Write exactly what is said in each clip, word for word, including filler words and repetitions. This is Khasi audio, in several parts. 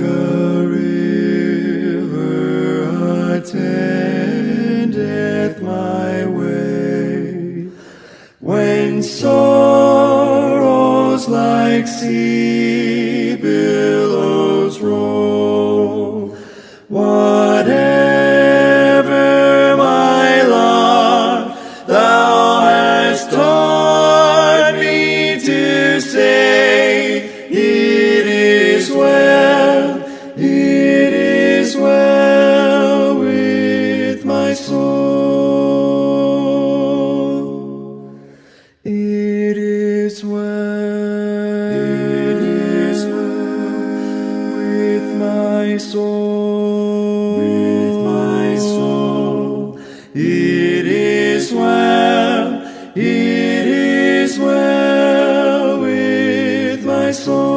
The river attendeth my way. When sorrows like sea billows roll, whatever my lot, thou hast taught me to say, it is well, it is well with my soul. It is well, it is well with my soul, with my soul. It is well, it is well with my soul.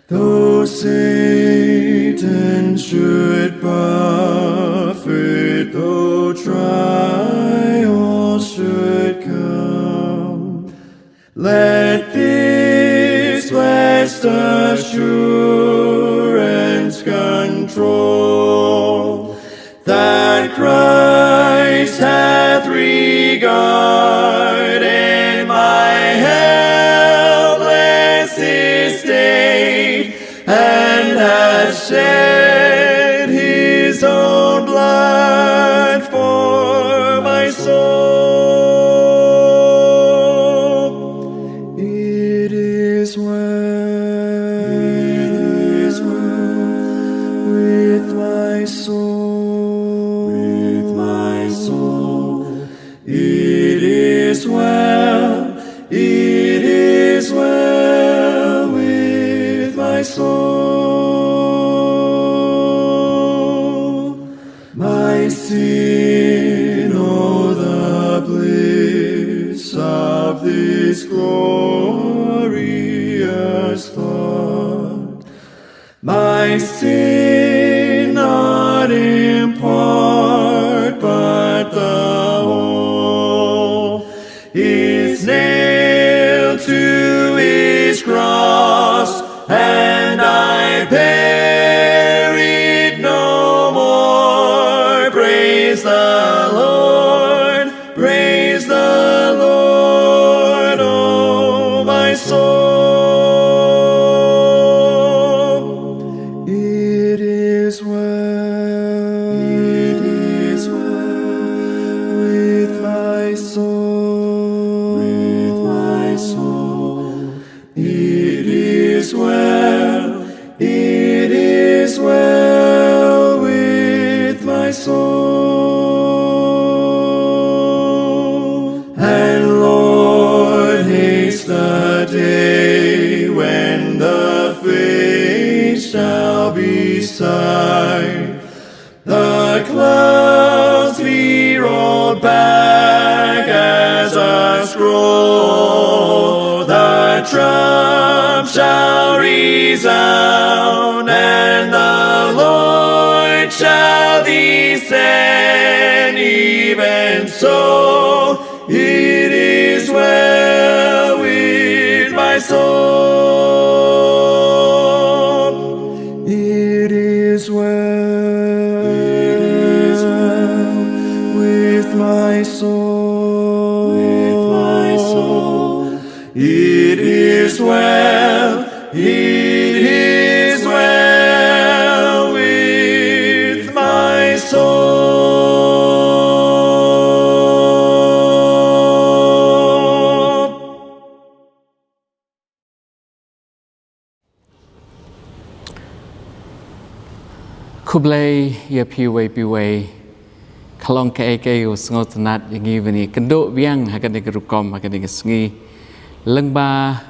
Though Satan should buffet, though trials should come, let this blessed assurance control, that Christ hath regarded my helpless estate, and hath shed his own blood for my soul. It is well, it is well with my soul, with my soul. It is well, it is well with my soul. My sin, oh, the bliss of this glorious thought. My sin, not in part, but the whole, is nailed to his cross, and I bear it no more. Praise the Lord, praise the Lord, oh my soul. It is well, it is well with my soul, with my soul. It is well, it is well with my soul. And Lord, haste the day when the faith shall be sight. The clouds be rolled back as a scroll. The trump shall resound, and the Lord shall descend. Even so, it is well with my soul. It is well, it is well with my soul, with my soul. It is well, it is well with my soul. Khublei ïa phi uwei pa uwei. Ka long kaei kaei u sngewtynnat ïa ngi ban ïakynduh biang ha kane ka rukom ha kane ka sngi lyngba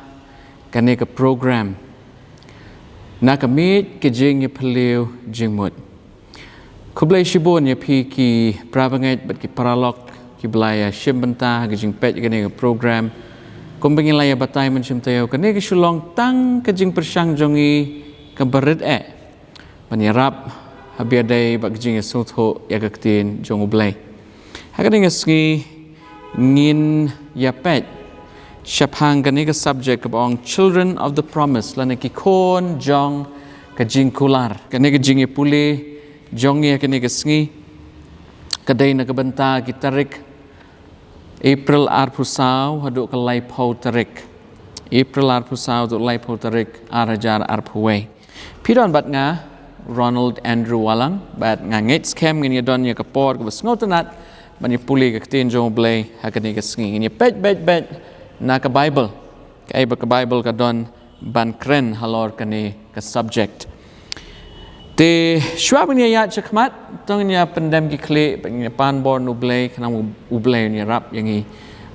kane ka program Na ka miej ka jingïaphylliew jingmut. Khublei shibun ïa phi ki parabangeit bad ki paralok kiba la ïashim bynta ha ka jingpeit ïa kane ka program. Kumba ngi la ïa batai mynshem taïew, kane ka shu long tang ka jingpyrshang jong ngi kaba rit eh ban ïarap ha ba ïadei bad ka jingïasngewthuh ïa ka ktien jong U Blei. Ha kane ka sngi ngin ïa peit shaphang kane ka subject kaba ong Children of the Promise, lane ki khun jong ka jingkular. Kane ka jingïapule jong ngi ha kane ka sngi ka dei na ka bynta ki tarik April arphew saw haduh ka laiphew tarik April arphew saw haduh laiphew tarik ar hajar arphew wei. Phi don bad nga Ronald Andrew Wallang, bad nga ngeit skhem ngin ïa don ïa ka por kaba sngewtynnat ban ïa pule ka ktien jong U Blei ha kane ka sngi. Ngin ïa peit beit beit na ka Bible, kaei ba ka Bible ka don ban kren halor kane ka subject. Te shuwa ban ïa ïaid shakhmat, to ngin ïa pyndem ki khlieh, bad ngin ïa pan bor na U Blei, khnang U Blei un ïarap ïa ngi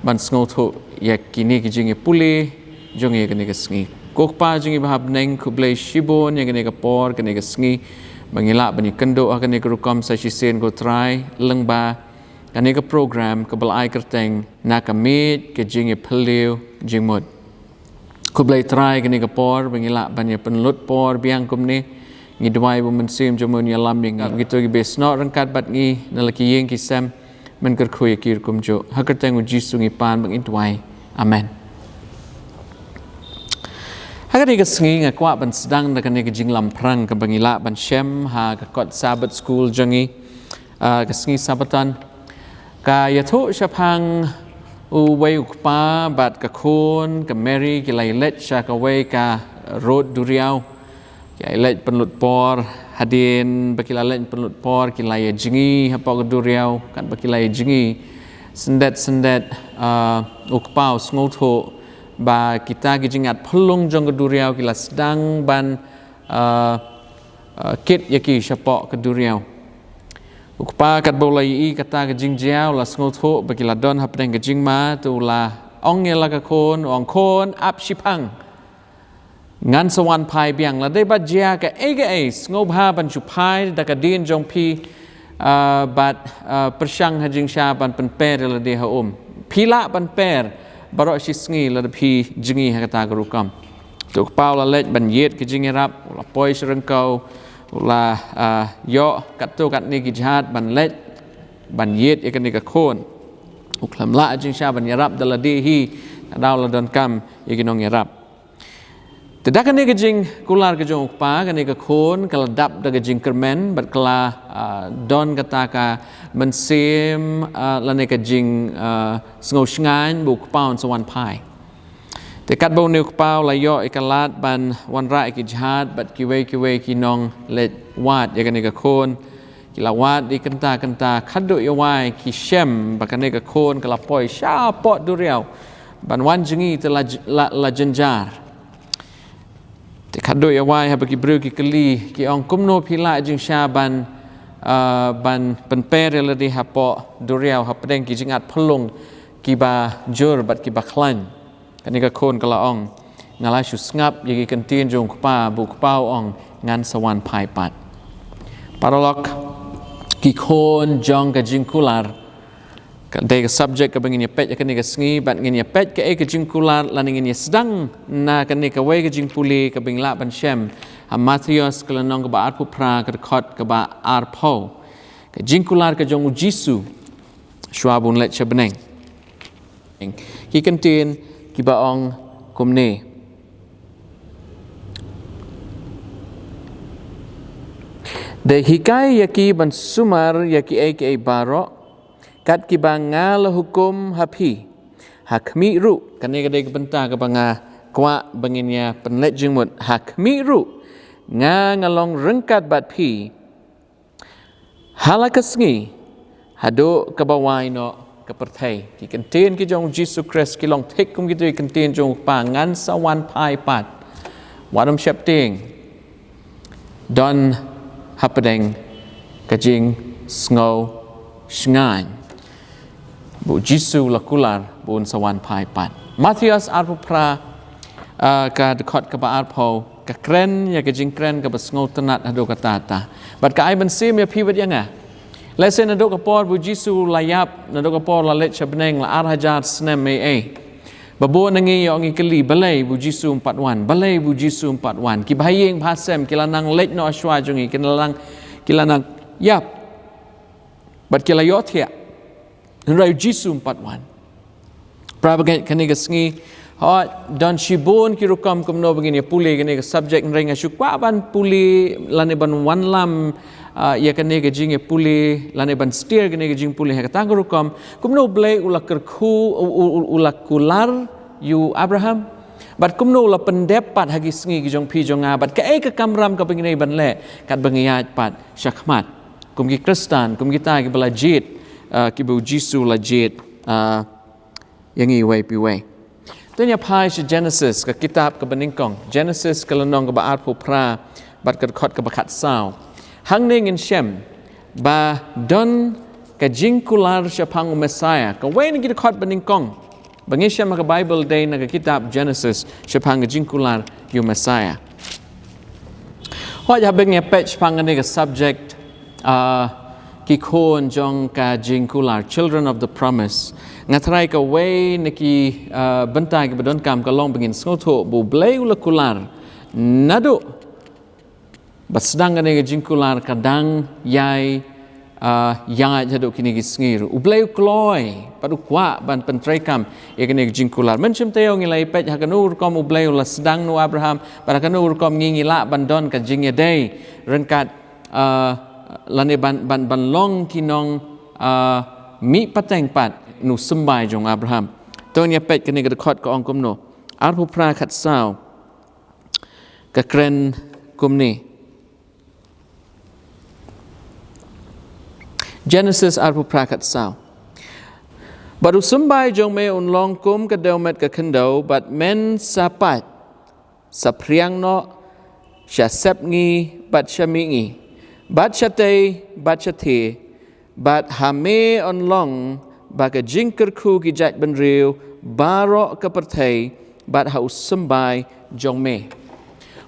ban sngewthuh ïa kine ki jingïapule jong ngi ha kane ka sngi. Ko Kpa jong ngi ba ha bneng, khublei shibun ïa kane ka por, kane ka sngi ba ngi lah ban ïakynduh ha kane ka rukom sa shisien, ko Trai, lyngba kane ka program kaba la ai kyrteng Na ka Miej ka Jingïaphylliew Jingmut. Khublei Trai kane ka por ba ngi lah ban ïa pynlut por biang kumne. Ngi duwai ba U Mynsiem jong Me un ïalam ïa ngi. Kito kiba snoh ryngkat bad ngi na la ki ïing ki sem, Men kyrkhu ïa ki ruh kumjuh. Ha ka kyrteng U Jisu ngi pan bad ngi duwai. Amen. Ha kane ka sngi nga kwah ban sdang da kane ka jinglamphrang kaba ngi lah ban shem ha ka kot Sabbath School jong ngi, ah, ka sngi Sabbaton. Ka ïathuh shaphang uwei u kpa bad ka khun, ka Mary, ki la ïaleit sha kawei ka rud duriaw. Ki la ïaleit pynlut por, hadien ba ki la leit pynlut por, ki la ïa jngi hapoh ka duriaw, katba ki la ïa jngi. Syndet syndet, ah, u kpa u sngewthuh ba kita ki jingat phyllung jong ka duriaw ki la sdang ban, ah, ah, kit ïa ki shapoh ka duriaw. U kpa katba u la ïohi kata ka jingjia, u la sngewthuh ba ki la don hapdeng ka jingma, te u la ong ïa la ka khun, u ong, khun, ap shiphang. Ngan sa wan phai biang. Lada ba jia kaei kaei, sngewbha ban shu phai da ka dien jong phi, ah, bad, ah, pyrshang ha jingshisha ban pynper ïa lade ha um. Phi lah ban per baroh shi sngi lada phi jngi ha kata ka rukom. Te u kpa u la leit ban ïit ka jingïarap, u la poi sha ryngkew, u la, ah, ïoh katto katne ki jhad ban leit ban ïit ïa kane ka khun. U khlem lah jingshisha ban ïarap da lade hi, ka daw la donkam ïa ki nongïarap. Te da kane ka jingkular ka jong u kpa, kane ka khun ka la dap da ka jingkyrmen bad ka la, ah, don kata ka mynsiem, ah, lane ka jing, ah, sngewshngaiñ ba u kpa un sa wan phai. Te katba une u kpa u la ïoh ïa ka lad ban wanrah ïa ki jhad bad kiwei kiwei ki nongleit wad ïa kane ka khun, ki la wad ïa kynta kynta, khadduh ïa wai ki shem ba kane ka khun ka la poi shapoh duriaw ban wan jngi, te la j-, la, la jynjar. Te khadduh ïa wai haba ki briew ki kylli, ki ong, kumno phi lah jingshisha ban, ah, ban pynper ïa lade hapoh duriaw hapdeng ki jingat phyllung kiba jur bad kiba khlaiñ. Kane ka khun ka la ong, nga la shu sngap ïa ki kyntien jong u kpa, ba u kpa u ong, ngan sa wan phai pat. Paralok, ki khun jong ka jingkular, ka dei ka subject kaba ngin ïa peit ha kane ka sngi, bad ngin ïa peit kaei ka jingkular, lane ngin ïa sdang na kane kawei ka jingpule kaba ngi lah ban shem ha Mathaios ka lynnong kaba arphew phra, ka dkhot kaba arphew. Ka jingkular ka jong U Jisu shuwa ba un leit sha bneng. Ki kyntien kiba ong kumne. Dei hikai ïa ki ban sumar ïa kiei kiei baroh, kat kiba nga la hukum ha phi. Ha khmih ruh, kane ka dei ka bynta kaba nga kwah ba ngin ïa pynleit jingmut. Ha khmih ruh, nga nga long ryngkat bad phi ha la ka sngi haduh kaba wai noh ka pyrthei. Ki kyntien ki jong U Jisu Khrist ki long thik kum kito ki kyntien jong u kpa, ngan sa wan phai pat. Wat ym sheptieng. Don hapdeng ka jingsngewshngaiñ ba U Jisu u la kular ba un sa wan phai pat. Mathaios arphew phra, ah, ka dkhot kaba arphew, ka kren ïa ka jingkren kaba sngewtynnat haduh katta katta. Bad ka ai mynsiem ïa phi bad ïa nga. Lehse naduh ka por ba U Jisu u la ïap, naduh ka por u la leit sha bneng, la ar hajar snem ei ei. Ba bun na ngi ïoh ngi kylli, balei ba U Jisu um pat wan, balei ba U Jisu um pat wan. Ki bahaïing bahasem ki la nang leit noh shuwa jong ngi, ki la nang, ki la nang ïap. Bad ki la ïohthiah. Hynrei U Jisu um pat wan. Para bangeit, kane ka sngi Hooid, don shibun ki rukom kumno ba ngin ïa pule kane ka subject, hynrei nga shu kwah ban pule lane ban wanlam, ah, ïa kane ka jingïapule lane ban steer kane ka jingpule ha kata ka rukom, kumno U Blei u la kyrkhu, u, u, u, u la kular ïa u Abraham. Bad kumno u la pyndep pat ha ki sngi ki jong phi jong nga, bad kaei ka kamram kaba ngin ïai ban leh katba ngi ïaid pat shakhmat kum ki Khristan, kum kita kiba la jied, ah, kiba u Jisu u la jied, ah, ïa ngi iwei pa iwei. To ngin ïa phai sha Genesis, ka kitab kaba nyngkong. Genesis ka lynnong kaba arphew phra bad ka dkhot kaba khatsaw. Hangne ngin shem ba don ka jingkular shaphang u Messiah. Kawei na ki dkhot banyngkong ba ngi shem ha ka Bible dei na ka kitab Genesis shaphang ka jingkular ïa u Messiah. Hooid, haba ngi ïa peit shaphang kane ka subject, ah, ki khun jong ka jingkular, children of the promise, nga tharai kawei na ki, ah, bynta kiba donkam ka long ba ngin sngewthuh ba U Blei u la kular naduh ba sdang kane ka jingkular, ka dang ïai, ah, ïaid haduh kine ki sngi ruh. U Blei u kloi bad u kwah ban pyntreikam ïa kane ka jingkular. Mynshem taïew ngi la ïa peit ha kano rukom U Blei u la sdang na u Abraham, bad ha kano rukom ngi, ngi lah ban don ka jingïadei ryngkat, ah, lane ban, ban, ban long ki nong, ah, mih pateng pat na u symbai jong u Abraham. To ngin ïa peit kane ka dkhot ka ong kumno. Arphew phra khatsaw. Ka kren kumne. Genesis arphew phra khatsaw. Bad u symbai jong me un long kum ka dewmet ka khyndew, bad men sa pait, sa phriang noh, sha sepngi, bad sha mihngi, bad sha tei, bad sha thiah, bad ha me yn long ba ka jingkyrkhu ki jaitbynriew baroh ka pyrthei, bad ha u symbai jong me.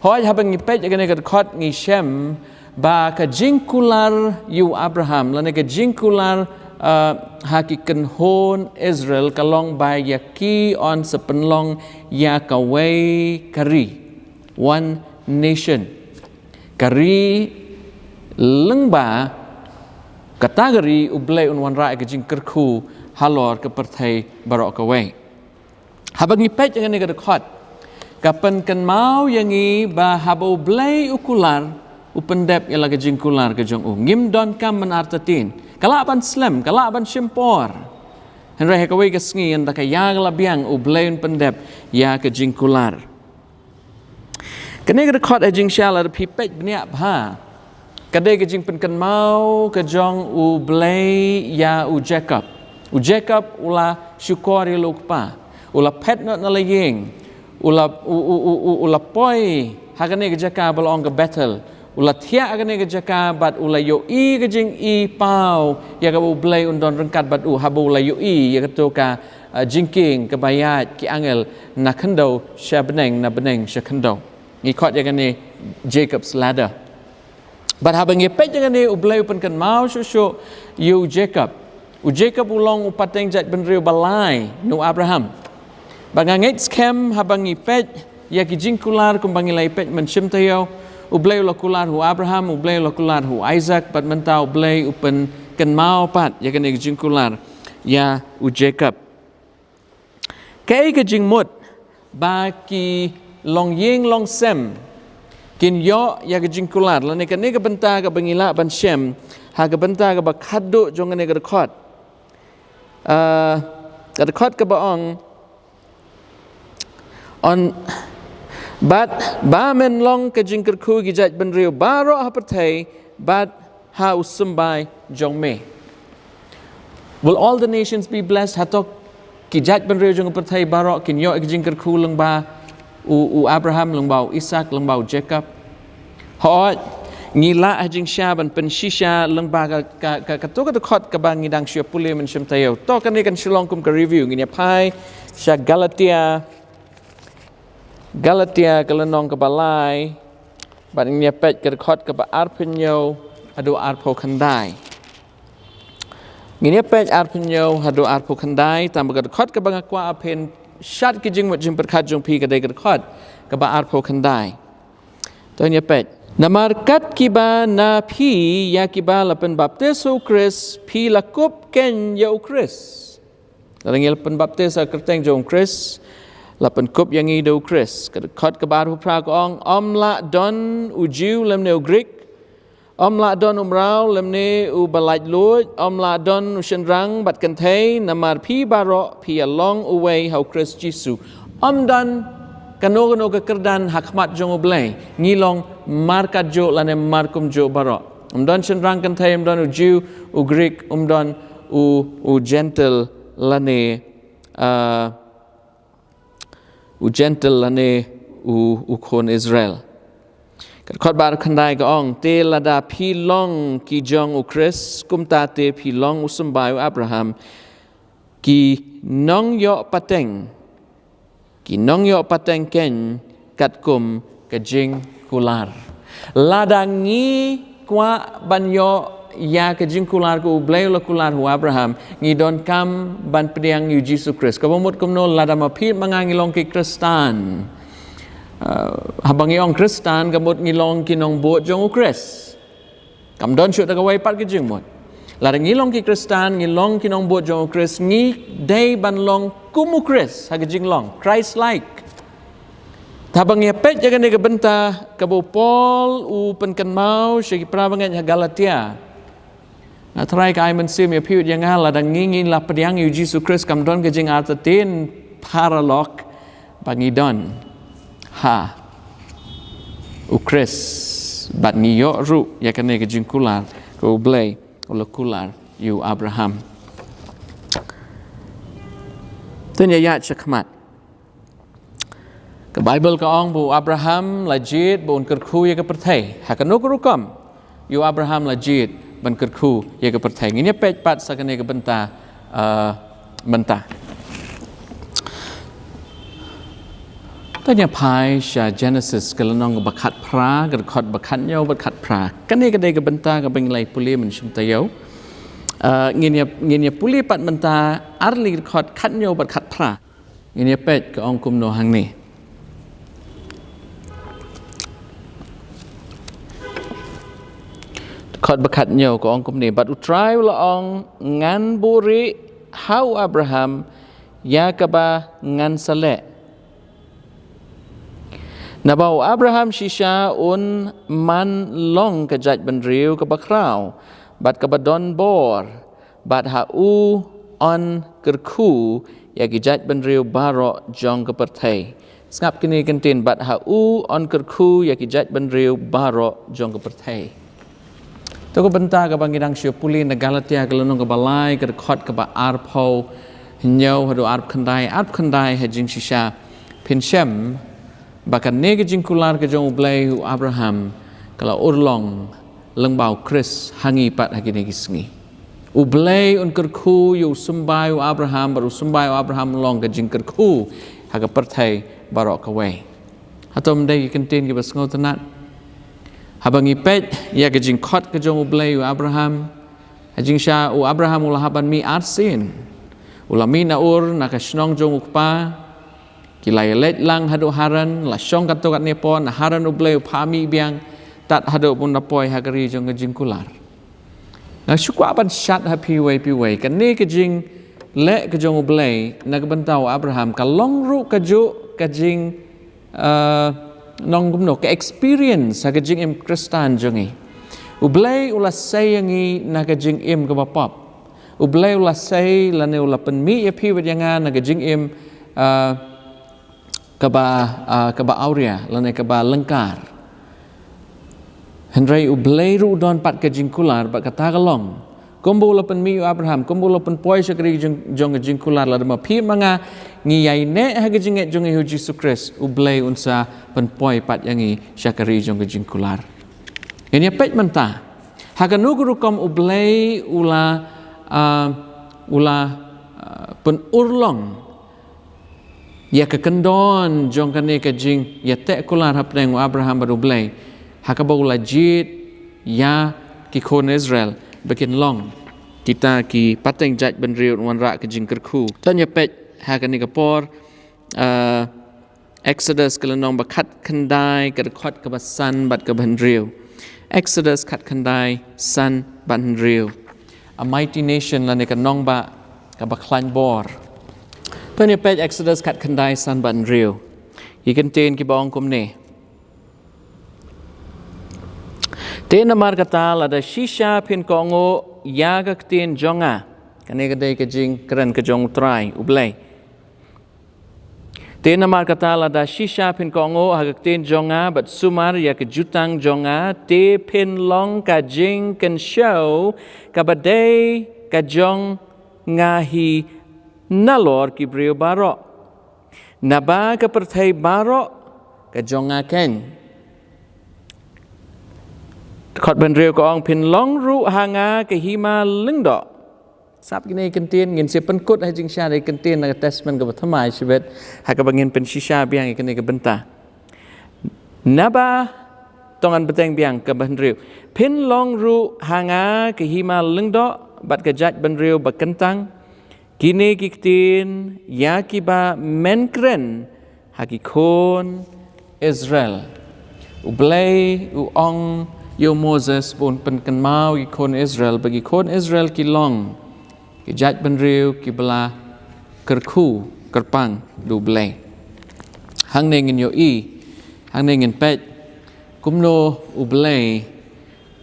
Hooid, haba ngi peit ïa kane ka dkhot ngi shem ba ka jingkular ïa u Abraham, lane ka jingkular, ah, ha ki kynhun Israel ka long ba ïa ki yn sa pynlong ïa kawei ka ri. One nation. Ka ri lyngba kata ka ri U Blei un wanrah ïa ka jingkyrkhu halor ka pyrthei baroh kawei. Haba ngi peit ïa kane ka dkhot, ka pynkynmaw ïa ngi ba haba U Blei u kular, u pyndep ïa la ka jingkular ka jong u. Ngim donkam ban artatien. Ka lah ban slem, ka lah ban shim por. Hynrei ha kawei ka sngi, ynda ka ïa ka la biang, U Blei un pyndep ïa ka jingkular. Kane ka dkhot ha jingshisha lada phi peit bniah bha, ka dei ka jingpynkynmaw ka jong U Blei ïa u Jakob. U Jakob u la shukor ïa la u kpa. U la phet noh na la ïing. U la, u, u, u, u, u la poi ha kane ka jaka ba la ong ka Bethel. U la thiah ha kane ka jaka bad u la ïohi ka jingïohi paw ïa kaba U Blei un don ryngkat bad u, haba u la ïohi ïa kato ka, ah, jingkieng kaba ïaid ki angel na khyndew sha bneng, na bneng sha khyndew. Ngi khot ïa kane Jacob's ladder. Bad haba ngi peit ïa kane, U Blei u pynkynmaw shuh shuh ïa u Jakob. U Jakob u long u pateng jaitbynriew ba lai na u Abraham. Bad nga ngeit skhem haba ngi peit ïa ki jingkular kumba ngi la ïa peit mynshem taïew, U Blei u la kular ha u Abraham, U Blei u la kular ha u Isaac, bad mynta U Blei u pynkynmaw pat ïa kane ka jingkular ïa u Jakob. Kaei ka jingmut ba ki longïing longsem kin ïoh ïa ka jingkular, lane kane ka bynta kaba ngi lah ban shem ha ka bynta kaba khatduh jong kane ka dkhot. Ah, ka dkhot kaba ong, on, bad ba men long ka jingkyrkhu ki jaitbynriew baroh ha pyrthei, bad ha u symbai jong me. Will all the nations be blessed? Hato ki jaitbynriew jong ka pyrthei baroh kin ïoh ka jingkyrkhu lyngba u, u Abraham, lyngba u Isaac, lyngba u Jakob? Hooid, ngi lah ha jingshisha ban pynshisha lyngba ka, ka, ka, kato ka dkhot kaba ngi dang shu ïa pule mynshem taïew. To kane kan shu long kum ka review, ngin ïa phai sha Galatia, Galatia ka lynnong kaba lai, bad ngin ïa peit ka dkhot kaba arphew hynñiew haduh arphew khyndai. Ngin ïa peit arphew hynñiew haduh arphew khyndai, tang ba ka dkhot kaba nga kwah ban pynshad ki jingmut jingpyrkhat jong phi ka dei ka dkhot kaba arphew khyndai. To ngin ïa peit. Namar kat kiba na phi ïa kiba la pynbaptis ha u Khrist, phi la kup keiñ ïa u Khrist. Lada ngi la pynbaptis ha ka kyrteng jong u Khrist, La pynkup ïa ngi da u Khrist. Ka dkhot kaba arphew phra ka ong, ym lah don u Jiw lymne u Grik, ym lah don u mraw lymne u ba laitluid, ym lah don u shynrang bad kynthei, namar phi baroh phi ïa long uwei ha u Khrist Jisu. Ym don kano kano ka kyrdan ha khmat jong U Blei. Ngi long markat juh lane markum juh baroh. Ym don shynrang kynthei, ym don u Jiw, u Grik, ym don u, u Jentil lane, ah, u Jentil lane u, u khun Israel. Ka dkhot ba arphew khyndai ka ong, te lada phi long ki jong u Khrist, kumta te phi long u symbai u Abraham, ki nongïoh pateng, ki nongïoh pateng keiñ katkum ka jingkular. Lada ngi kwah ban ïoh ïa ka jingkular ka U Blei u la kular ha u Abraham, ngi donkam ban pdiang ïa u Jisu Khrist. Kaba mut kumno, lada ma phi ma nga ngi long ki Khristan. Uh, haba ngi ong Khristan, ka mut ngi long ki nongbud jong u Khrist. Kam don shuh da kawei pat ka jingmut. Lada ngi long ki Khristan, ngi long ki nongbud jong u Khrist, ngi dei ban long kum u Khrist ha ka jinglong, Christ-like. Te haba ngi ïa peit ïa kane ka bynta kaba u Paul u pynkynmaw sha ki para bangeit ha Galatia. Nga trai ka ai mynsiem ïa phi bad ïa nga, lada ngi ngi la pdiang ïa u Jisu Khrist, kam don ka jingartatien paralok ba ngi don ha u Khrist, bad ngi ïoh ruh ïa kane ka jingkular ka U Blei u la kular ïa u Abraham. Te ngin ïa ïaid shakhmat. Ka Baibl ka ong ba u Abraham la jied ba un kyrkhu ïa ka pyrthei. Ha kano ka rukom ïa u Abraham la jied ban kyrkhu ïa ka pyrthei? Ngin ïa peit pat sa kane ka bynta, uh, mynta. To ngin ïa phai sha Genesis ka lynnong ba khatphra, ka dkhot ba khathynñiew bad khatphra. Kane ka dei ka bynta kaba ngi la ïa pule mynshem taïew. Uh, ngin ïa, ngin ïa pule pat mynta ar lei dkhot khathynñiew bad khatphra. Ngin ïa peit ka ong kumno hangne. Dkhot ba khathynñiew ka ong kumne, bad U Trai u la ong, ngan buhrieh ha u Abraham ïa kaba ngan sa leh. Naba u Abraham shisha un man long ka jaitbynriew kaba khraw bad kaba don bor, bad ha u yn kyrkhu ïa ki jaitbynriew baroh jong ka pyrthei. Sngap kine ki kyntien, bad ha u yn kyrkhu ïa ki jaitbynriew baroh jong ka pyrthei. To ka bynta kaba ngi dang shu pule na Galatia ka lynnong kaba lai, ka dkhot kaba arphew hynñiew haduh arphew khyndai, arphew khyndai ha jingshisha, phin shem ba kane ka jingkular ka jong U Blei ha u Abraham ka la urlong lyngba u Khrist ha ngi pat ha kine ki sngi. U Blei un kyrkhu ïa u symbai u Abraham, bad u symbai u Abraham long ka jingkyrkhu ha ka pyrthei baroh kawei. Hato ym dei ki kyntien kiba sngewtynnat? Haba ngi peit ïa ka jingkhot ka jong U Blei ha u Abraham, ha jingshisha u Abraham u la hap ban mih arsien. U la mih na Ur, na ka shnong jong u kpa. Ki la ïaleit lang haduh Haran, la shong katto katne por, na Haran U Blei u phah mih biang, tad haduh ba un da poi ha ka ri jong ka jingkular. Nga shu kwah ban shad ha phi uwei pa uwei, kane ka jingleh ka jong U Blei na ka bynta u Abraham ka long ruh kajuh ka jing, eh, nong kumno, ka experience ha ka jingim Khristan jong ngi. U Blei u la sei ïa ngi na ka jingim kaba pop. U Blei u la sei lane u la pynmih ïa phi bad ïa nga na ka jingim, eh, kaba, ah, kaba awria lane kaba lyngkar. Hynrei U Blei ruh u don pat ka jingkular bad kata ka long, kumba u la pynmih ïa u Abraham, kumba u la pynpoi sha ka ri jong, jong ka jingkular, lada ma phi ma nga ngi ïaineh ha ka jingngeit jong ngi ha u Jisu Khrist, U Blei un sa pynpoi pat ïa ngi sha ka ri jong ka jingkular. Ngin ïa peit mynta ha kano ka rukom U Blei u la, ah, u la, ah, pynurlong ïa ka kyndon jong kane ka jingïateh kular hapdeng u Abraham bad U Blei, ha kaba u la jied ïa ki khun Israel ba kin long kita ki pateng jaitbynriew, wanrah ka jingkyrkhu. To ngin ïa peit ha kane ka por, ah, Exodus ka lynnong ba khatkhyndai, ka dkhot kaba san bad kaba hynriew. Exodus khatkhyndai, san bad hynriew. A mighty nation, lane ka nongbah kaba khlaiñ bor. Phin ïa peit Exodus khatkhyndai, san bad hynriew. Ki kyntien kiba ong kumne. Te namar kata lada shisha phin kohnguh ïa ka ktien jong nga. Kane ka dei ka jingkren ka jong U Trai, U Blei. Te namar kata lada shisha phin kohnguh ha ka ktien jong nga bad sumar ïa ka jutang jong nga, te phin long ka jingkynshew kaba dei ka jong nga hi nalor ki briew baroh. Naba ka pyrthei baroh ka jong nga keiñ. Dkhot ba hynriew ka ong, phin long ruh ha nga ka hima lyngdoh. Sap kine ki kyntien, ngin sa pynkut ha jingshisha da ki kyntien na ka Testament kaba thymmai shibit, ha kaba ngin pynshisha biang ïa kane ka bynta. Naba, tang ngan bteng biang kaba hynriew. Phin long ruh ha nga ka hima lyngdoh bad ka jaitbynriew bakyntang. Kine ki ktien ïa kiba men kren ha ki khun Israel. U Blei u ong ïa u Moses ba un pynkynmaw ïa ki khun Israel, ba ki khun Israel ki long ki jaitbynriew kiba la kyrkhu kyrpang da U Blei. Hangne ngin ïohi, hangne ngin peit kumno U Blei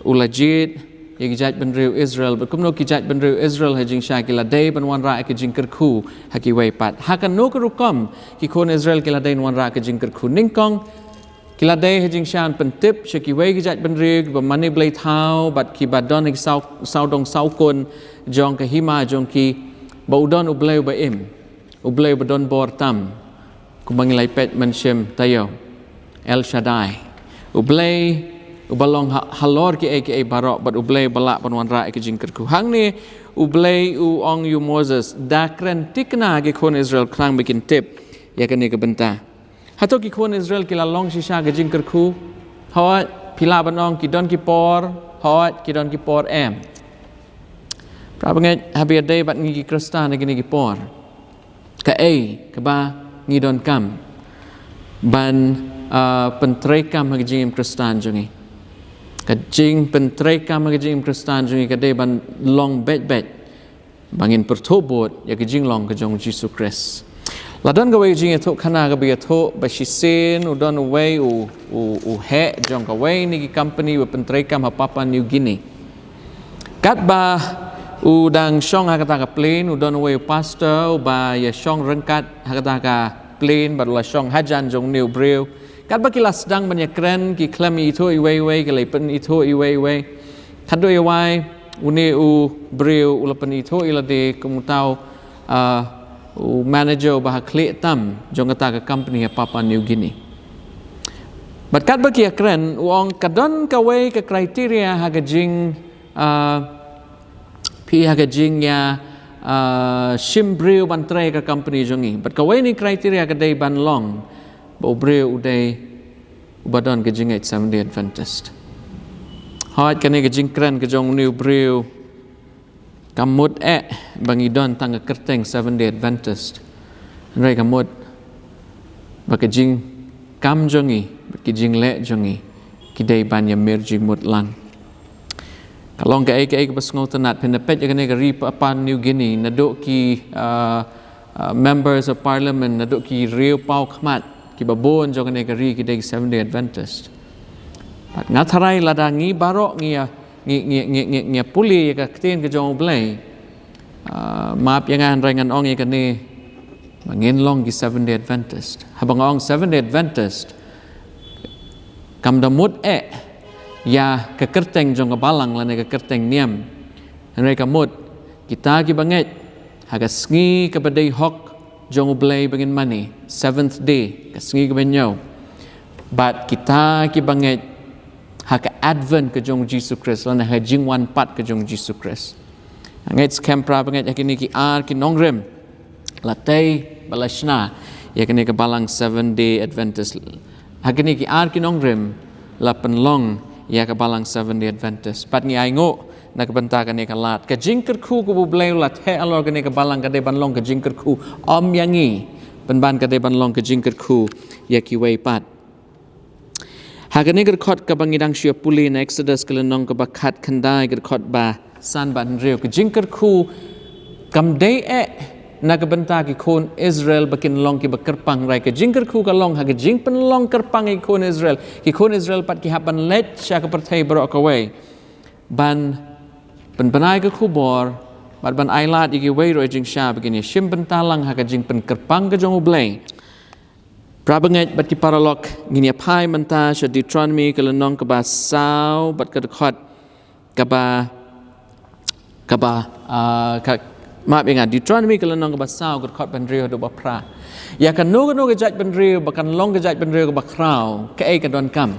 u la jied ïa ki jaitbynriew Israel, bad kumno ki jaitbynriew Israel ha jingshisha ki la dei ban wanrah ïa ka jingkyrkhu ha kiwei pat. Ha kano ka rukom ki khun Israel ki la dei ban wanrah ïa ka jingkyrkhu? Nyngkong, ki la dei ha jingshisha ban pyntip sha kiwei ki jaitbynriew kiba mane blei thaw bad kiba don ha ki saw-, sawdong sawkun jong ka hima jong ki, ba u don U Blei uba im, U Blei uba don bor tam, kumba ngi la peit mynshem taïew, El Shaddai. U Blei uba long ha-, halor kiei kiei baroh, bad U Blei uba lah ban wanrah ïa ka jingkyrkhu. Hangne U Blei u ong ïa u Moses, da kren thikna ha ki khun Israel khnang ba kin tip ïa kane ka bynta. Hato ki khun Israel ki la long shisha ka jingkyrkhu? Hooid, phi lah ban ong ki don ki por, hooid, ki don ki por, em. Para bangeit, haba ïadei bad ngi ki Khristan ha kine ki por, kaei kaba ngi donkam ban, ah, pyntreikam ha ka jingim Khristan jong ngi? Ka jingpyntreikam ha ka jingim Khristan jong ngi ka dei ban long beit beit ba ngin pyrthuh bud ïa ka jinglong ka jong U Jisu Khrist. La don kawei ka jingïathuhkhana kaba ïathuh ba shisien u don uwei u, u, u heh jong kawei na ki company uba pyntreikam ha Papua New Guinea. Katba u dang shong ha kata ka plane, u don uwei u pastor uba ïashong ryngkat ha kata ka plane, bad u la shong hajan jong une u briew. Katba ki la sdang ban ïakren, ki khlem ithuh iwei iwei, ki la pynithuh iwei iwei. Khatduh ïa wai, une u briew u la pynithuh ïa lade kum uta u, ah, u manager uba ha khlieh tam jong kata ka company ha Papua New Guinea. Bad katba ki ïakren, u ong ka don kawei ka criteria ha ka jing, ah, phi, ha ka jingïa, ah, shim briew ban trei ha ka company jong ngi. Bad kawei na ki criteria ka dei ban long ba u briew u dei uba don ka jingngeit Seventh Day Adventist. Hooid, kane ka jingkren ka jong une u briew kam mut eh ba ngi don tang ka kyrteng Seventh Day Adventist. Hynrei ka mut ba ka jingkam jong ngi, ba ka jingleh jong ngi, ki dei ban ïamir jingmut lang. Ka long kaei kaei kaba sngewtynnat, phin da peit ïa kane ka ri Papua New Guinea, naduh ki, ah, ah, members of parliament, naduh ki riew paw khmat kiba bun jong kane ka ri ki dei ki Seventh Day Adventist. Bad nga tharai lada ngi baroh ngi ïa, ngi, ngi, ngi, ngi, ngi ïa pule ïa ka ktien ka jong U Blei, ah, map ïa nga hynrei ngan ong ïa kane, ba ngin long ki Seventh Day Adventist. Haba nga ong Seventh Day Adventist, kam da mut eh ïa ka kyrteng jong ka balang lane ka kyrteng niam. Hynrei ka mut kita kiba ngeit ha ka sngi kaba dei hok jong U Blei ba ngin mane, Seventh Day, ka sngi kaba hynñiew. Bad kita kiba ngeit ha ka Advent ka jong U Jisu Khrist lane ha ka jingwan pat ka jong U Jisu Khrist. Nga ngeit skhem para bangeit, ha kine ki ar ki nongrim la tei bad la shna ïa kane ka balang Seventh Day Adventist. Ha kine ki ar ki nongrim la pynlong ïa ka balang Seventh Day Adventist. Bad ngi ainguh na ka bynta kane ka lad. Ka jingkyrkhu kaba U Blei u la theh halor kane ka balang ka dei ban long ka jingkyrkhu ym ïa ngi, pynban ka dei ban long ka jingkyrkhu ïa kiwei pat. Ha kane ka dkhot kaba ngi dang shu ïa pule na Exodus ka lynnong kaba khatkhyndai, ka dkhot ba san bad hynriew, ka jingkyrkhu kam dei eh na ka bynta ki khun Israel ba kin long kiba kyrpang. Hynrei ka jingkyrkhu ka long ha ka jingpynlong kyrpang ïa ki khun Israel, ki khun Israel pat ki hap ban leit sha ka pyrthei baroh kawei ban pynbna ïa ka khubor bad ban ailad ïa kiwei ruh ïa jingshisha ba kin ïashim bynta lang ha ka jingpynkyrpang ka jong U Blei. Para bangeit bad ki paralok, ngin ïa phai mynta sha Deuteronomy ka lynnong kaba saw bad ka dkhot kaba, kaba, ah, ka, map ïa nga, Deuteronomy ka lynnong kaba saw ka dkhot ba hynriew haduh ba phra. Ïa kano kano ka jaitbynriew ba kan long ka jaitbynriew kaba khraw, kaei ka donkam?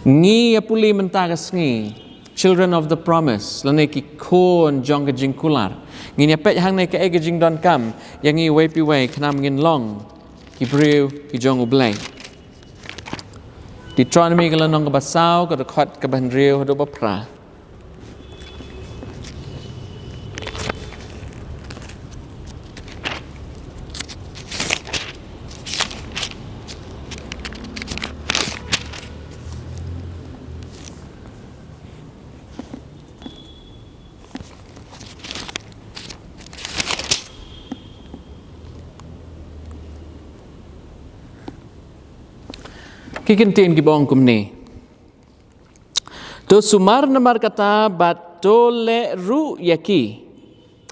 Ngi ïa pule mynta ka sngi, children of the promise, lane ki khun jong ka jingkular. Ngin ïa peit hangne kaei ka jingdonkam ïa ngi iwei pa iwei khnang ba ngin long ki briew ki jong U Blei. Deuteronomy ka lynnong kaba saw ka dkhot kaba hynriew haduh ba phra. Ki kyntien kiba ong kumne. To sumar namar kata bad to leh ruh ïa ki.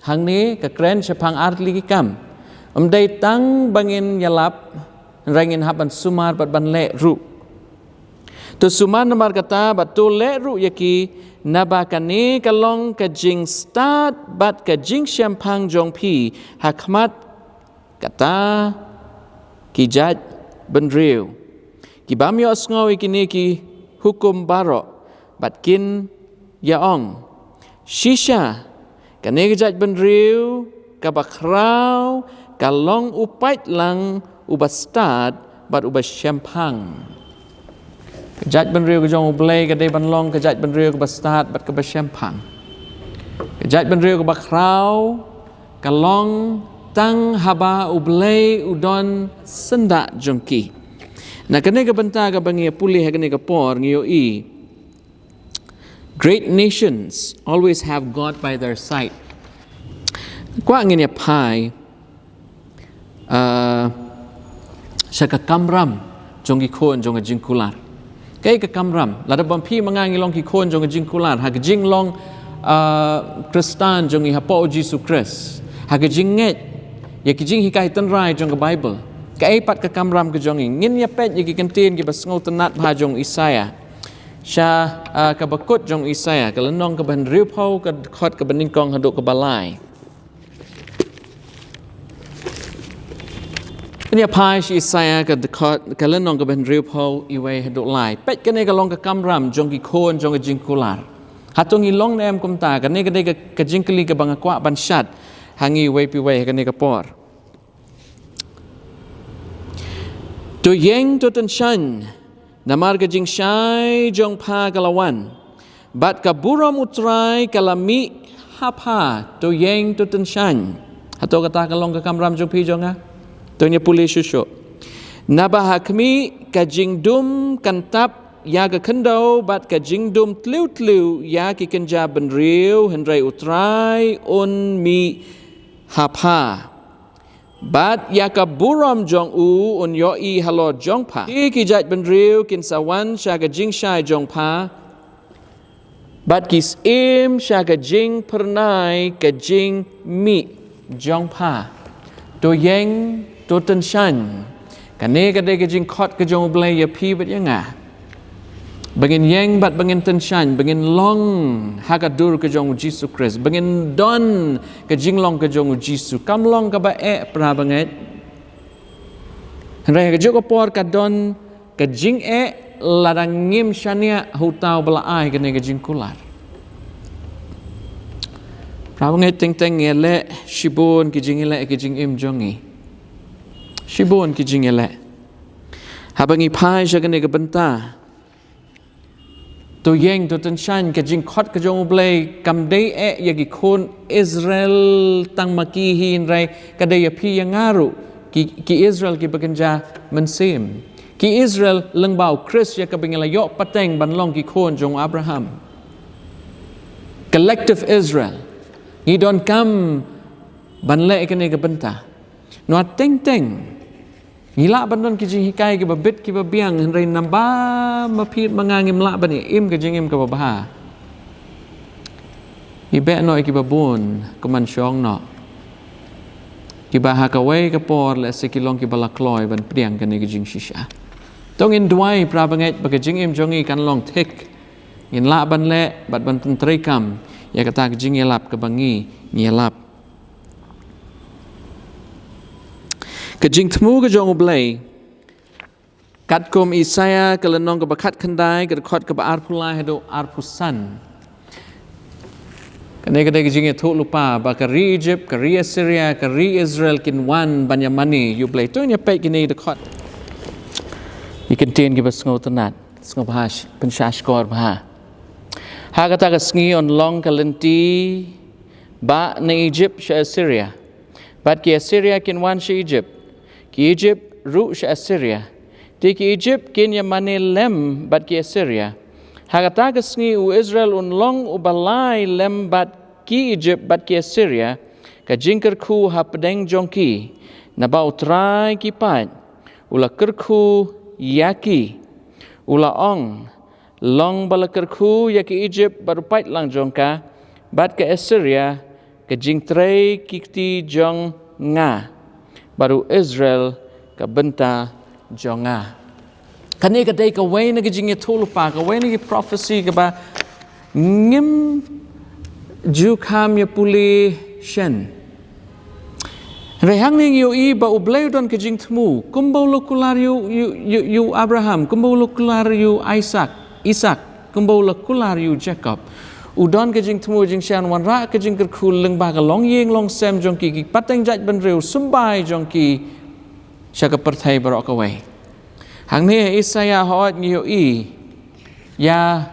Hangne ka kren shaphang ar tylli ki kam. Ym dei tang ba ngin ïalap, hynrei ngin hap ban sumar bad ban leh ruh. To sumar namar kata bad to leh ruh ïa ki, naba kane ka long ka jingstad bad ka jingshemphang jong phi ha khmat kata ki jaitbynriew kibym ïohsngew ïa kine ki hukum baroh, bad kin ïa ong, shisha, kane ka jaitbynriew kaba khraw ka long u paidlang uba stad bad uba shemphang. Ka jaitbynriew ka jong U Blei ka dei ban long ka jaitbynriew kaba stad bad kaba shemphang. Ka jaitbynriew kaba khraw ka long tang haba U Blei u don syndah jong ki. Na kane ka bynta kaba ngi ïa pule ha kane ka por ngi ïohi, great nations always have God by their side. Kwah ngin ïa phai, ah, sha ka kamram jong ki khun jong ka jingkular. Kaei ka kamram? Lada bym phi ma nga ngi long ki khun jong ka jingkular, ha ka jinglong, ah, Khristan jong ngi hapoh U Jisu Khrist, ha ka jingngeit ïa ki jinghikai tynrai jong ka Baibl, kaei pat ka kamram ka jong ngi? Ngin ïa peit ïa ki kyntien kiba sngewtynnad bha jong Isaïah. Sha, ah, kaba kut jong Isaïah, ka lynnong kaba hynriewphew, ka dkhot kaba nyngkong haduh kaba lai. Ngin ïa phai sha Isaïah ka dkhot, ka lynnong kaba hynriewphew, iwei haduh lai. Peit, kane ka long ka kamram jong ki khun jong ka jingkular. Hato ngi long ne em kumta? Kane ka dei ka, ka jingkylli kaba nga kwah ban shad ha ngi iwei pa iwei ha kane ka por. To ïeng to tyngshaiñ, namar ka jingshai jong pha ka la wan, bad ka burom U Trai ka la mih ha pha. To ïeng to tyngshaiñ. Hato kata ka long ka kamram jong phi jong nga? To ngin ïa pule shuh shuh. Naba ha khmih ka jingdum kan tap ïa ka khyndew, bad ka jingdum tliw tliw ïa ki kynja bynriew, hynrei U Trai un mih ha pha. Bad ïa ka burom jong u un ïohi halor jong pha. Ki, ki jaitbynriew kin sa wan sha ka jingshai jong pha, bad ki syiem sha ka jingphyrnai ka jingmih jong pha. To ïeng to tyngshaiñ. Kane ka dei ka jingkhot ka jong U Blei ïa phi bad ïa nga. Ba ngin ïeng bad ba ngin tyngshaiñ, ba ngin long ha ka dur ka jong U Jisu Khrist, ba ngin don ka jinglong ka jong U Jisu. Kam long kaba eh, para bangeit. Hynrei ha kajuh ka por ka don ka jingeh lada ngim shaniah ha uta uba la ai kane ka jingkular. Para bangeit, teng teng ngi ïaleh shibun ki jingïaleh ki jingim jong ngi. Shibun ki jingïaleh. Haba ngi phai sha kane ka bynta, to ïeng to tyngshaiñ, ka jingkhot ka jong U Blei kam dei eh ïa ki khun Israel tang ma ki hi, hynrei ka dei ïa phi ïa nga ruh, ki, ki Israel kiba kynja mynsiem. Ki Israel lyngba U Khrist ïa kaba ngi la ïoh pateng ban long ki khun jong u Abraham. Collective Israel. Ngi donkam ban leh kane ka bynta. Nwa teng teng ngi lah ban don ki jinghikai kiba bit kiba biang, hynrei naba ma phi ma nga ngim lah ban im ka jingim kaba bha, i beh noh ïa kiba bun, ka man shong noh kiba ha kawei ka por lehse ki long kiba la kloi ban pdiang kane ka jingshisha. To ngin duwai para bangeit ba ka jingim jong ngi kan long thik, ngin lah ban leh bad ban pyntreikam ïa kata ka jingïalap kaba ngi ngi ïalap. Ka jingthmu ka jong U Blei, katkum Isaïah ka lynnong kaba khatkhyndai, ka dkhot kaba arphew lai haduh arphew san. Kane ka dei ka jingïathuhlypa ba ka ri Egypt, ka ri Assyria, ka ri Israel kin wan ban ïamane ïa U Blei. To ngin ïa peit kine ki dkhot, ki kyntien kiba sngewtynnat, sngewbha, pynsngewsih bha. Ha kata ka sngi yn long ka lynti bah na Egypt sha Assyria, bad ki Assyria kin wan sha Egypt, ki Egypt ruh sha Assyria. Te ki Egypt kin ïamane lem bad ki Assyria. Ha kata ka sngi u Israel un long uba lai lem bad ki Egypt bad ki Assyria, ka jingkyrkhu hapdeng jong ki. Naba U Trai ki paid u la kyrkhu ïa ki, u la ong, long ba la kyrkhu ïa ki Egypt bad u paidlang jong ka, bad ka Assyria ka jingtrei ki kti jong nga, bad u Israel ka bynta jong nga. Kane ka dei kawei na ka jingïathuhlypa, kawei na ki prophecy kaba ngim ju kham ïa pule shen. Hynrei hangne ngi ïohi ba U Blei u don ka jingthmu, kumba u la kular ïa u, ïa u, ïa u, ïa u Abraham, kumba u la kular ïa u Isaac, Isaac, kumba u la kular ïa u Jacob. U don ka jingthmu jingshisha wanrah ka jingkyrkhu lyngba ka longïing longsem jong ki, ki pateng jaitbynriew symbai jong ki sha ka pyrthei baroh kawei. Hangne Isaïah hooid ngi ïohi ïa,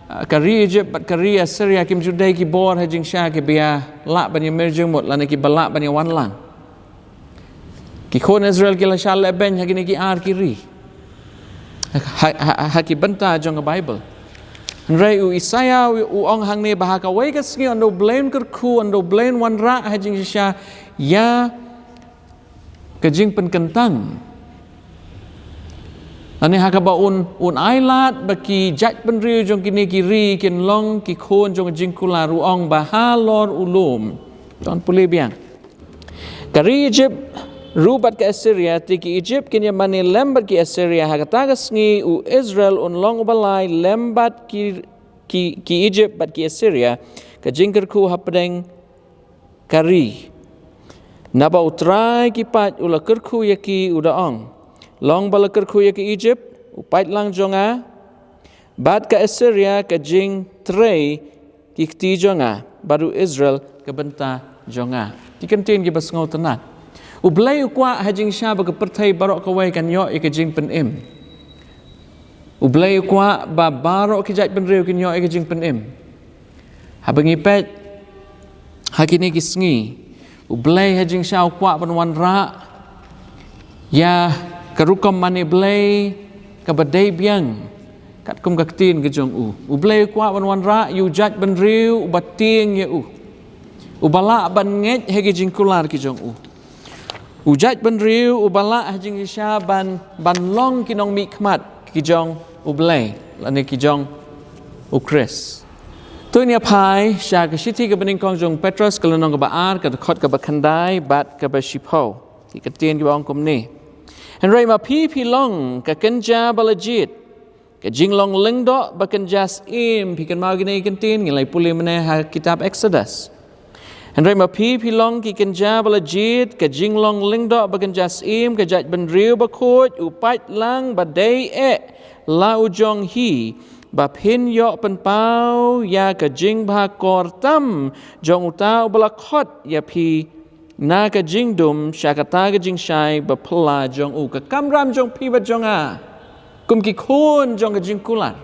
uh, ka ri Egypt bad ka ri Assyria kim ju dei ki bor ha jingshisha kiba ïa lah ban ïamir jingmut lane kiba lah ban ïawan lang. Ki khun Israel ki la shah lehbeiñ ha kine ki ar ki ri ha, ha, ha, ha ki bynta jong ka Bible. Hynrei u Isaïah u, u ong hangne ba ha kawei ka sngi ynda U Blei un kyrkhu, ynda U Blei un wanrah ha jingshisha ïa ka jingpynkyntang, lane ha kaba un, un ailad ba ki jaitbynriew jong kine ki ri kin long ki khun jong ka jingkular, u ong ba halor u lum. To ngin pule biang. Ka ri Egypt ruh bad ka Assyria, te ki Egypt kin ïamane lem bad ki Assyria. Ha kata ka sngi u Israel un long uba lai lem bad ki, ki, ki Egypt bad ki Assyria, ka jingkyrkhu hapdeng ka ri. Naba U Trai ki paid u la kyrkhu ïa ki, u da ong, long ba la kyrkhu ïa ki Egypt, u paidlang jong nga, bad ka Assyria ka jingtrei ki kti jong nga, bad u Israel ka bynta jong nga. Ki kyntien kiba sngewtynnat. U Blei u kwah ha jingshisha ba ka pyrthei baroh kawei kan ïoh ïa ka jingpynim. U Blei u kwah ba baroh ki jaitbynriew kin ïoh ïa ka jingpynim. Haba ngi peit ha kine ki sngi, U Blei ha jingshisha u kwah ban wanrah ïa ka rukom mane Blei kaba dei biang, katkum ka ktien ka jong u. U Blei u kwah ban wanrah ïa u jaitbynriew uba tieng ïa u, uba lah ban ngeit ha ki jingkular ki jong u. U jaitbynriew uba lah ha jingshisha ban, ban long ki nongmihkhmat ki jong U Blei, lane ki jong U Khrist. To ngin ïa phai sha ka shithi kaba nyngkong jong u Petros, ka lynnong kaba ar, ka dkhot kaba khyndai bad kaba shiphew. Ki kyntien kiba ong kumne. Hynrei ma phi phi long ka kynja ba la jied, ka jinglong lyngdoh ba kynja syiem. Phi kynmaw kine ki kyntien, ngi la ïa pule mynne ha kitab Exodus. Hynrei ma phi phi long ki kynja ba la jied, ka jinglong lyngdoh ba kynja syiem, ka jaitbynriew bakhuid, u paidlang ba dei eh la u jong hi, ba phin ïoh pynpaw ïa ka jingbha kor tam jong uta uba la khot ïa phi na ka jingdum sha kata ka jingshai ba phylla jong u. Ka kamram jong phi bad jong nga kum ki khun jong ka jingkular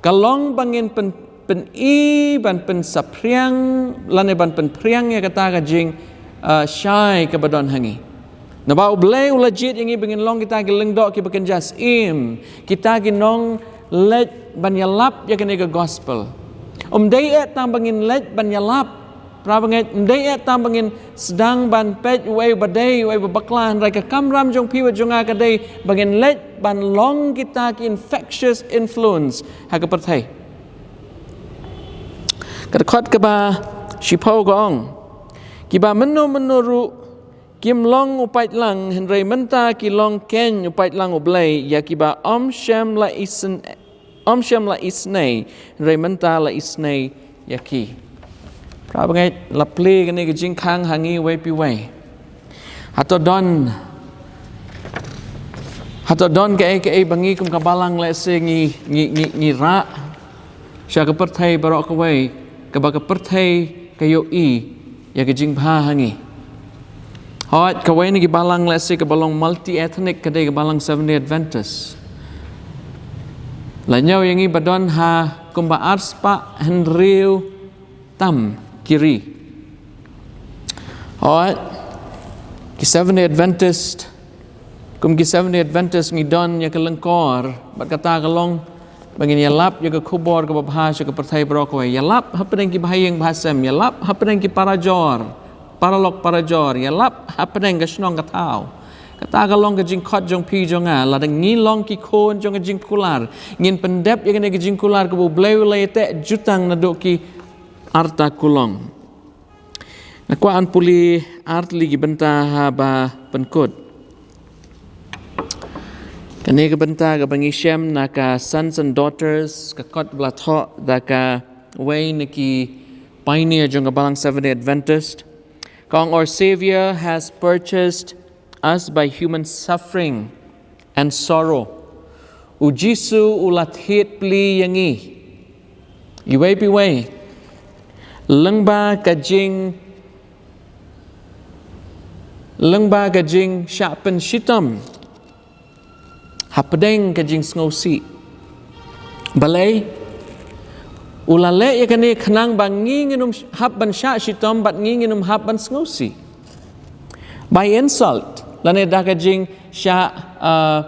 ka long ba ngin pyn, pyni ban pynsaphriang lane ban pynphriang ïa kata ka jing, uh, shai kaba don ha ngi. Naba U Blei u la jied ïa ngi ba ngin long kita ki lyngdoh kiba kynja syiem, kita ki nongleit ban ïalap ïa kane ka gospel. Um dei eh tang ba ngin leit ban ïalap, Para bangeit, ym dei eh tam ba ngin sdang ban peit uei ba dei, uei ba bakla, hynrei ka kamram jong phi bad jong nga ka dei ba ngin leit ban long kita ki infectious influence ha ka pyrthei. Ka dkhot kaba shiphew ka ong, kiba mynno mynno ruh kim long u paidlang, hynrei mynta ki long keiñ u paidlang U Blei ïa kiba ym shym la isynei, ym shym la isynei, hynrei mynta la isynei ïa ki. Para bangeit, la plie kane ka jingkhang ha ngi uwei pa uwei. Hato don, hato don kaei kaei ba ngi kum ka balang lehse ngi, ngi, ngi, ngi rah sha ka pyrthei baroh kawei, kaba ka pyrthei ka ïohi ïa ka jingbha ha ngi. Hooid, kawei na ki balang lehse kaba long multi-ethnic ka dei ka balang Seventh Day Adventist. La ñiew ïa ngi ba don ha kumba arspah hynriew tam ki ri. Hooid, ki Seventh Day Adventist, kum ki Seventh Day Adventist ngi don ïa ka lyngkor, bad kata ka long ba ngin ïalap ïa ka khubor kaba bha sha ka pyrthei baroh kawei. Ïalap hapdeng ki bahaïing bahasem, ïalap hapdeng ki parajor, paralok parajor, ïalap hapdeng ka shnong ka thaw. Kata ka long ka jingkhot jong phi jong nga, lada ngi long ki khun jong ka jingkular, ngin pyndep ïa kane ka jingkular kaba U Blei u la ïateh jutang naduh ki arta kulong. Nga kwah ban pule artylli ki bynta haba pynkut. Kane ka bynta kaba ngi shem na ka Sons and Daughters, ka kot ba la thoh da kawei na ki pioneer jong ka balang Seventh Day Adventist. Ka ong, "Our Savior has purchased us by human suffering and sorrow." U Jisu u la thied plie ïa ngi, iwei pa iwei, lyngba ka jing, lyngba ka jingshah pynshitom hapdeng ka jingsngewsih. Balei? U la leh ïa kane khnang ba ngi ngin ym hap ban shah shitom bad ngi ngin ym hap ban sngewsih. By insult, lane da ka jingshah, uh,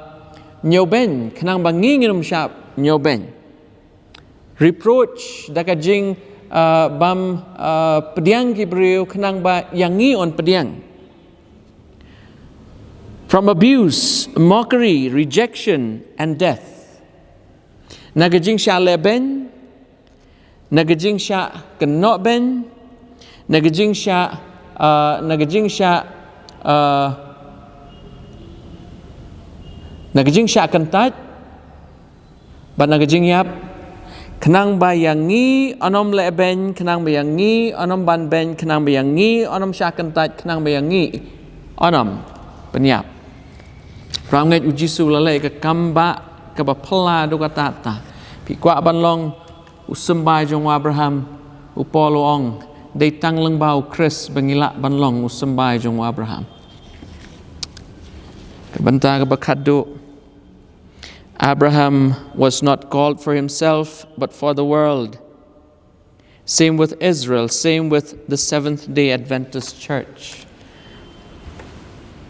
ñiewbeiñ, khnang ba ngi ngin ym shah ñiewbeiñ. Reproach, da ka jing, uh, bym, uh, pdiang ki briew, khnang ba ïa ngi un pdiang. From abuse, mockery, rejection, and death. Na ka jingshah lehbeiñ, na ka jingshah kynnohbeiñ, na ka jingshah, uh, na ka jingshah, uh, na ka jingshah kyntait, bad na ka jingïap, khnang ba ïa ngi un ym lehbeiñ, khnang ba ïa ngi un ym banbeiñ, khnang ba ïa ngi un ym shah kyntait, khnang ba ïa ngi un ym pynïap. Para bangeit, u Jisu u la leh ka kam ba kaba phylla haduh katta katta. Phi kwah ban long u symbai jong u Abraham, u Paul u ong, dei tang lyngba u Khrist ba ngi lah ban long u symbai jong u Abraham. Ka bynta kaba khatduh, Abraham was not called for himself, but for the world. Same with Israel, same with the Seventh Day Adventist Church.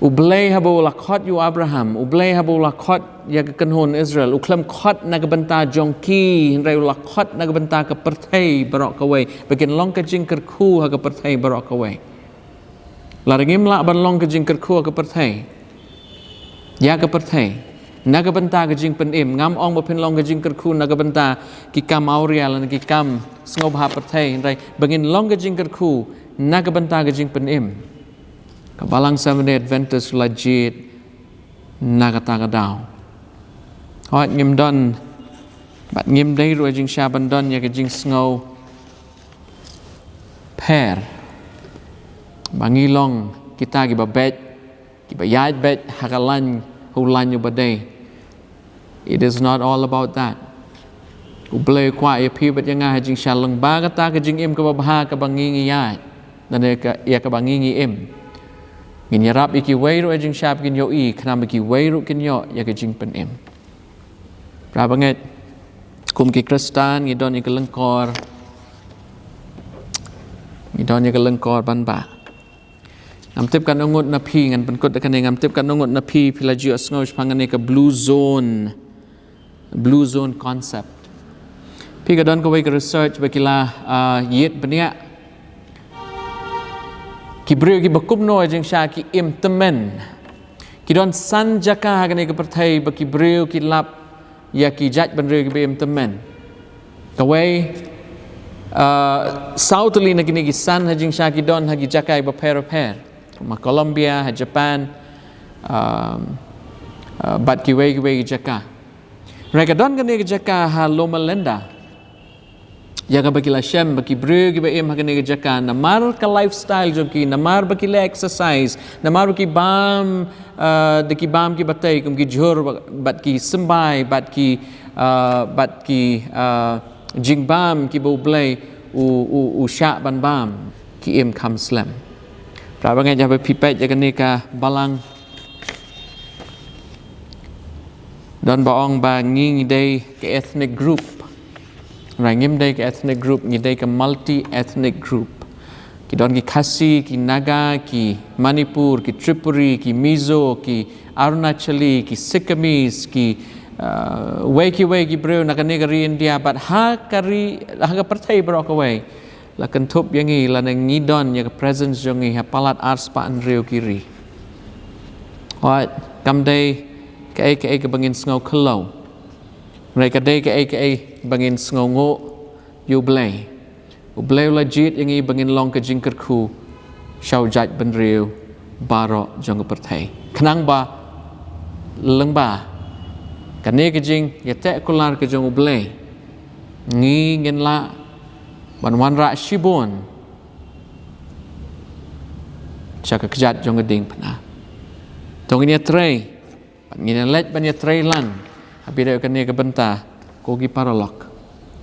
U Blei haba u la khot ïa u Abraham, u Blei haba u la khot ïa ka kynhun Israel, u khlem khot na ka bynta jong ki, hynrei u la khot na ka bynta ka pyrthei baroh kawei, ba kin long ka jingkyrkhu ha ka pyrthei baroh kawei. Lada ngim lah ban long ka jingkyrkhu ha ka pyrthei, ïa ka pyrthei, na ka bynta ka jingpynim, ngam ong ba phin long ka jingkyrkhu na ka bynta ki kam awria lane ki kam sngewbha pyrthei, hynrei ba ngin long ka jingkyrkhu na ka bynta ka jingpynim. Ka balang Seventh Day Adventist la jied na kata ka daw. Hooid, ngim don, bad ngim dei ruh ha jingshisha ban don ïa ka jingsngew pher ba ngi long kita kiba beit, kiba ïaid beit ha ka lain, ha u lain uba dei. It is not all about that. U Blei u kwah ïa phi bad ïa nga ha jingshisha lyngba kata ka jingim kaba bha kaba ngi ngi ïaid, lane ka, ïa kaba ngi ngi im, ngin ïarap ïa kiwei ruh ha jingshisha ba kin ïohi, khnang ba kiwei ruh kin ïoh ïa ka jingpynim. Para bangeit, kum ki Khristan ngi don ïa ka lyngkor, ngi don ïa ka lyngkor ban bah. Ngam tip katno ngut na phi, ngan pynkut da kane, ngam tip katno ngut na phi phi la ju ïohsngew shaphang kane ka blue zone, blue zone concept. Phi, ka don kawei ka research ba ki la, ah, ïit bniah Ki briew kiba kumno ha jingshisha ki im tymmen. Ki don san jaka ha kane ka pyrthei ba ki briew ki lap ïa ki jaitbynriew kiba im tymmen. Kawei, uh, saw tylli na kine ki san ha jingshisha ki don ha ki jaka bapher bapher. Kum ha Colombia, ha Japan, um, uh, bad kiwei kiwei ki jaka. Hynrei ka don kane ka jaka ha Loma Linda, ïa kaba ki la shem ba ki briew kiba im ha kane ka jaka, namar ka lifestyle jong ki, namar ba ki leh exercise, namar ba ki bam, uh, da ki bam kiba tei kum ki jhur, bad ki symbai, bad ki, uh, bad ki, uh, jingbam kiba U Blei u, u, u shah ban bam, ki im kham slem. Para bangeit, haba phi peit ïa kane ka balang, don ba ong ba ngi ngi dei ka ethnic group. Hynrei ngim dei ka ethnic group, ngi dei ka multi ethnic group. Ki don ki Khasi, ki Naga, ki Manipur, ki Tripuri, ki Mizo, ki Arunachali, ki Sikkimese, ki, uh, wei ki wei ki briew na kane ka ri India, bad ha ka ri, ha ka pyrthei baroh kawei. La kynthup ïa ngi, lane ngi don ïa ka presence jong ngi ha palat ar spah hynriew ki ri. Hooid, kam dei kaei kaei kaba ngin sngew khyllew. Hynrei ka dei kaei kaei ba ngin sngewnguh ïa U Blei. U Blei u la jied ïa ngi ba ngin long ka jingkyrkhu sha u jaitbynriew baroh jong ka pyrthei. Khnang ba lyngba kane ka jingïateh kular ka jong U Blei, ngi ngin lah ban wanrah shibun sha ka kjat jong ka diengphna. To ngin ïatrei, bad ngin ïaleit ban ïatrei lang ha phi da kane ka bynta, ko ki paralok.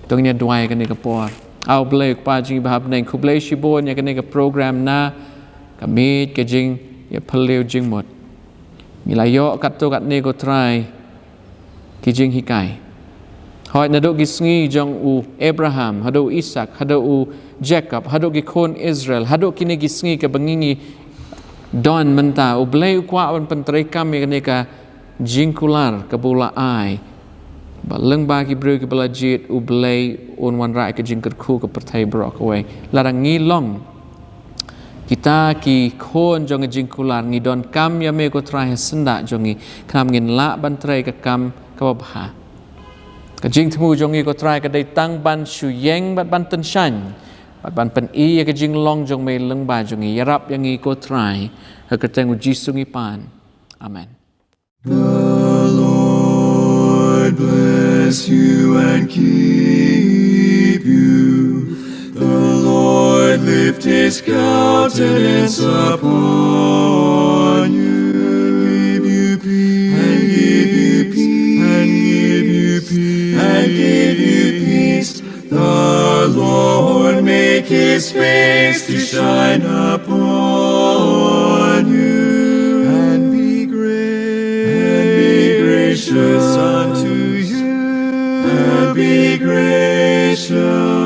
To ngin ïaduwai kane ka por. A U Blei, Kpa jong ngi ba ha bneng, khublei shibun ïa kane ka program na ka miej ka jingïaphylliew jingmut. Ngi la ïoh katto katne, ko Trai, ki jinghikai. Hooid, naduh ki sngi jong u Abraham, haduh u Isaak, haduh u Jakob, haduh ki khun Israel, haduh kine ki sngi kaba ngi ngi don mynta, U Blei u kwah ban pyntreikam ïa kane ka jingkular kaba u la ai, ba lyngba ki briew kiba la jied, U Blei un wanrah ka jingkyrkhu ka pyrthei baroh kawei. Lada ngi long kita ki khun jong ka jingkular, ngi donkam ïa me, ko Trai, ha syndah jong ngi, khnang ngin lah ban trei ka kam kaba bha. Ka jingthmu jong ngi, ko Trai, ka dei tang ban shu ïeng bad ban tyngshaiñ bad ban pyni ïa ka jinglong jong me lyngba jong ngi. Ïarap ïa ngi, ko Trai, ha ka kyrteng U Jisu ngi pan. Amen. The Lord bless you and keep you. The Lord lift his countenance upon you and give you peace, and give you peace, and give you peace, and give you peace. The Lord make his face to shine upon you and be gracious, and be gracious unto you, and be gracious